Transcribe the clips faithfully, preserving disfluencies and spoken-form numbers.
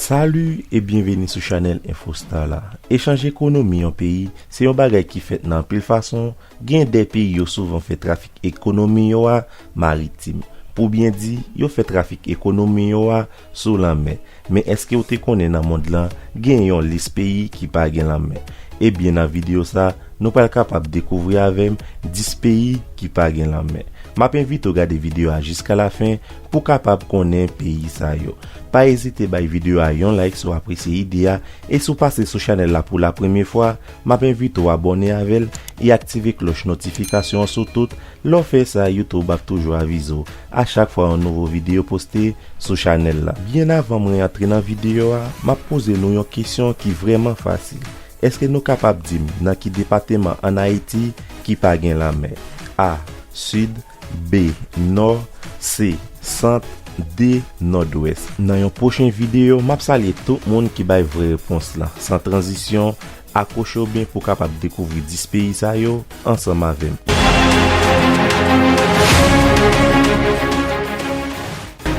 Salut e byenveni sou chanèl Infostar la. Echanj ekonomi yon peyi se yon bagay ki fèt nan anpil fason. Gen de peyi yo souvan fè trafik ekonomi yo a maritim. Pou byen di, yo fè trafik ekonomi yo a sou lanmè. Men èske w te konnen nan mond lan gen yon lis peyi ki pa gen lanmè? Ebyen nan videyo sa, nou pral kapab dekouvri avè m dis peyi ki pa gen lanmè. M ap envite w gade videyo a jiska lafen pou w kapab konnen peyi sa yo. Pa ezite bay videyo a yon like si w apresye ide a, e si w pase sou chanèl la pou la premye fwa, m ap envite w abòne avè l e aktive klòch notifikasyon an sou tout. Lè w fè sa, YouTube ap toujou avize w a chak fwa yon nouvo videyo poste sou chanèl la. Byen avan mwen antre nan videyo a, m ap poze nou yon kesyon ki vrèman fasil. Èske nou kapab di m nan ki depatman ann Ayiti ki pa gen lanmè? A, Sid, B, Nò, C, Sant, D, Nòdwès. Nan yon pwochen videyo, m ap salye tout moun ki bay vrè repons lan. San tranzisyon, akwoche w byen pou w kapab dekouvri dis peyi sa yo ansanm avè m.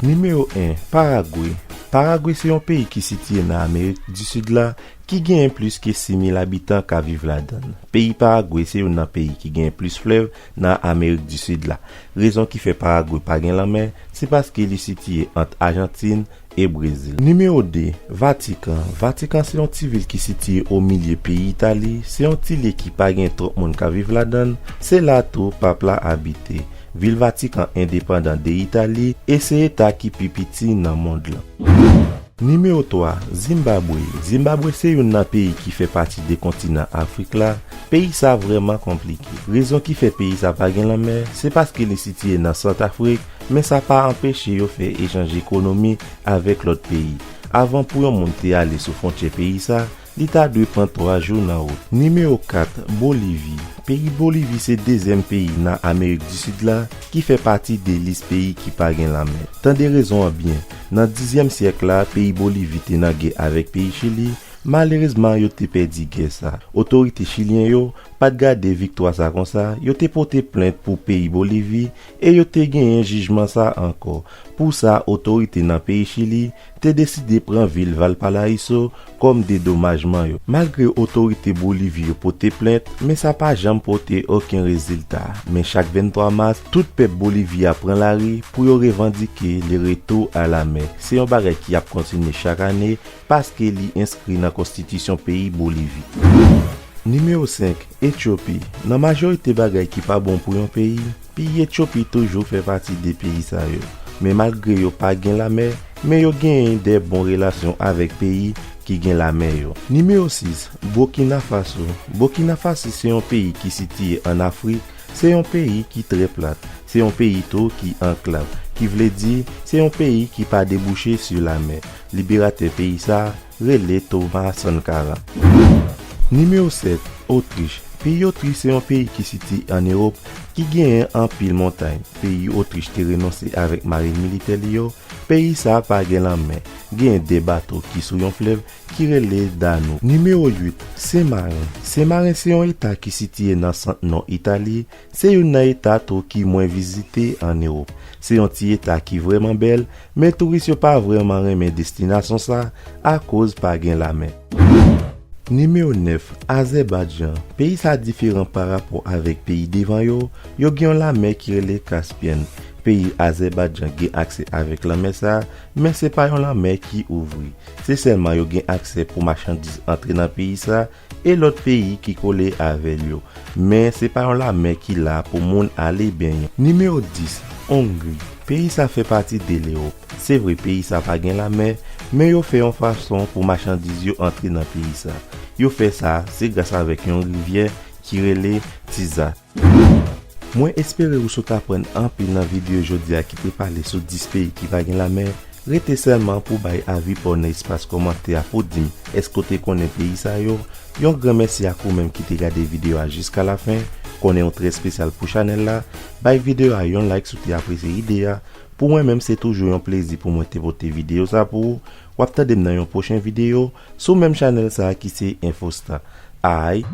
Nimewo en, Paragwe. Paragwe se yon peyi ki sitiye nan Amerik di Sid la, ki genyen plis ke sis mil abitan k ap viv ladan l. Peyi Paragwe se youn nan peyi ki genyen plis flèv nan Amerik di Sid la. Rezon ki fè Paragwe pa gen lanmè, se paske li sitiye ant Ajantin e Brezil. Nimewo de, Vatikan. Vatikan se yon ti vil ki sitiye o milye peyi Itali, se yon ti lye ki pa gen twòp moun k ap viv ladan l, se la tou Pap la abite. Vil Vatikan endepandan de Itali e se eta ki pi piti nan mond lan. Nimewo twa, Zimbabwe. Zimbabwe se youn nan peyi ki fè pati de kontinan Afrik la. Peyi sa vrèman konplike. Rezon ki fè peyi sa pa gen lanmè, se paske li sitiye nan Sant Afrik, men sa pa anpeche yo fè echanj ekonomi avèk lòt peyi. Avan pou yon moun te ale sou fwontyè peyi sa, li ta dwe pran twa jou nan wout. Nimewo kat, Bolivi. Peyi Bolivi se dezyèm peyi nan Amerik di Sid la ki fè pati de lis peyi ki pa gen lanmè. Tande rezon an byen. Nan dizyèm syèk la, peyi Bolivi te nan gè avèk peyi Chili. Malerezman, yo te pèdi gè sa. Otorite chilyen yo pa t gade viktwa sa konsa, yo te pote plent pou peyi Bolivi e yo te genyen jijman sa ankò. Pou sa, otorite nan peyi Chili te deside pran vil Valparaíso kòm dedomajman yo. Malgre otorite Bolivi yo pote plent, men sa pa janm pote okenn rezilta. Men chak venntwa mas, tout pèp Bolivi a pran lari pou yo revandike le retour à la mer. Se yon bagay ki ap kontinye chak ane paske li enskri nan konstitisyon peyi Bolivi. Nimewo senk, Etyopi. Nan majorite bagay ki pa bon pou yon peyi, peyi Etyopi toujou fè pati de peyi sa yo. Men malgre yo pa gen lanmè, men yo genyen de bon relasyon avèk peyi ki gen lanmè yo. Nimewo sis, Burkina Faso. Burkina Faso se yon peyi ki sitiye ann Afrik, se yon peyi ki trè plat, se yon peyi tou ki anklav, ki vle di se yon peyi ki pa debouche sou lanmè. Liberatè peyi sa rele Thomas Sankara. Nimewo sèt, Otrich. Peyi Otrich se yon peyi ki sitiye ann Ewòp, ki genyen anpil montay. Peyi Otrich te renonse avèk marin militè li yo. Peyi sa pa gen lanmè. Genyen de bato ki sou yon flèv ki rele Danoub. Nimewo uit, Senmaren. Senmaren se yon eta ki sitiye nan sant nò Itali. Se youn nan eta tou ki mwen vizite ann Ewòp. Se yon ti eta ki vrèman bèl, men touris yo pa vrèman renmen destinasyon sa akoz pa gen lanmè. Nimewo nèf, Azèbadjan. Peyi sa diferan pa rapò avèk peyi devan yo, yo gen yon lanmè ki rele Kaspyèn. Peyi Azèbadjan gen aksè avèk lanmè sa, men se pa yon lanmè ki ouvri. Se sèlman yo gen aksè pou machandiz antre nan peyi sa e lòt peyi ki kole avè l yo. Men se pa yon lanmè ki la pou moun ale benyen. Nimewo dis, Ongri. Peyi sa fè pati de Lewòp. Se vre peyi sa pa gen lanmè, men yo fè yon fason pou machandiz yo antre nan peyi sa. Yo fè sa, se gras avèk yon rivyè ki rele Tiza. Mwen espere ou sot aprann anpil nan videyo jodi a ki te pale sou dis peyi ki pa gen lanmè. Rete sèlman pou bay avi pa w nan espas kòmantè a pou di m èske w te konnen peyi sa yo. Yon gran mèsi ak ou menm ki te gade videyo a jiska lafen. Konnen w trè espesyal pou chanèl la. Bay videyo a yon like si w te apresye ide a. Pou mwen menm, se toujou yon plezi pou mwen te pote videyo sa pou ou. W ap tande m nan yon pwochen videyo sou menm chanèl sa ki se Infostar. Ay!